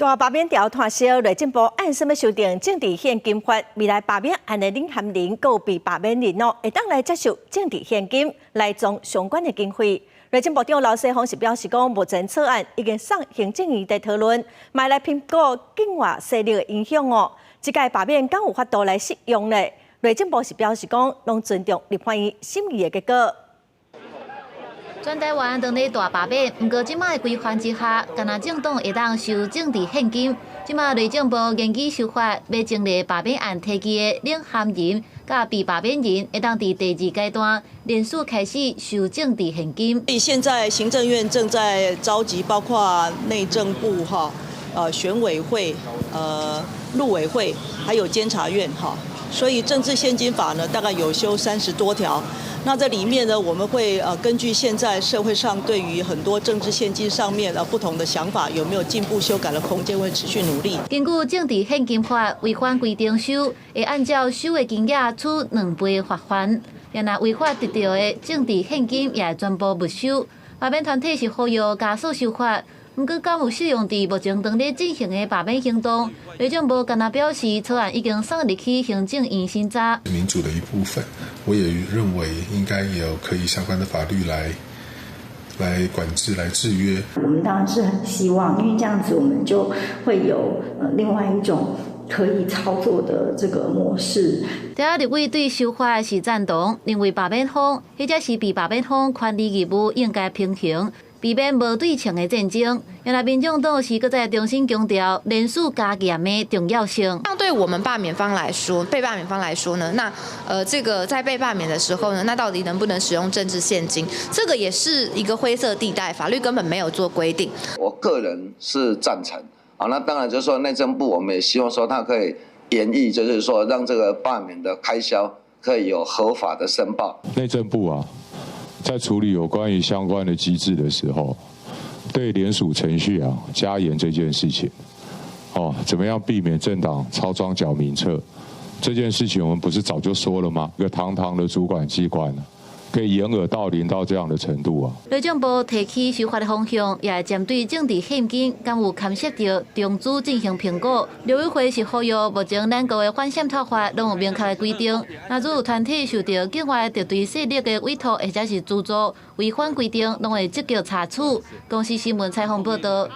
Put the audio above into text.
大罷免潮湠燒，內政部按啥物修訂政治獻金法？未來罷免案的領銜人閣有被罷免人哦，會當來接受政治獻金來裝相關的經費。內政部長劉世鋒是表示講，目前草案已經送行政院佇討論，嘛來評估境外勢力的影響哦。這屆罷免敢有法度來適用呢？內政部是表示講，攏尊重立法院審議的結果。全台灣當咧大罷免，毋過這馬的規範之下，干焦政黨會當收政治獻金。這馬內政部研擬修法，欲增列罷免案提起的領銜人佮被罷免人，會當佇第二階段連署開始收政治獻金。現在行政院正在召集，包括內政部哈、選委會、陸委會，還有監察院哈。所以政治獻金法呢，大概有修30多條。那這裡面呢，我們會根據現在社會上對於很多政治獻金上面不同的想法，有沒有進步修改的空間，會持續努力。根據政治獻金法違反規定收，會按照收的金額處2倍罰鍰。若違法得著的政治獻金也會全部沒收。罷免團體是呼籲加速修法，毋過敢有適用佇目前當咧進行的罷免行動？內政部干焦表示，草案已經送入去行政院審查。民主的一部分，我也認為應該有可以相關的法律來管制、來制約。我們當然是很希望，因為這樣子我們就會有另外一種可以操作的這個模式。台立委對修法是贊同，認為罷免方或者是被罷免方權利義務應該平衡，避免無對稱的戰爭。原來民眾黨是閣再重新強調連署加嚴的重要性。那對我們罷免方來說，被罷免方來說呢？那這個在被罷免的時候呢，那到底能不能使用政治獻金？這個也是一個灰色地帶，法律根本沒有做規定。我個人是贊成。啊，那當然就是說內政部，我們也希望說他可以研議，就是說讓這個罷免的開銷可以有合法的申報。內政部啊，在處理有關於相關的機制的時候，對聯署程序啊加嚴這件事情，哦，怎麼樣避免政黨操裝繳名冊這件事情，我們不是早就說了嗎？一個堂堂的主管機關，可以掩耳盜鈴到這樣的程度啊！內政部提起修法的方向，也會針對政治獻金，敢有牽涉著中資進行評估。陸委會是呼籲，目前咱國的反滲透法攏有明確的規定，若有團體受著境外敵對勢力的委託或者是資助，違反規定，攏會積極查處。公視新聞採訪報導。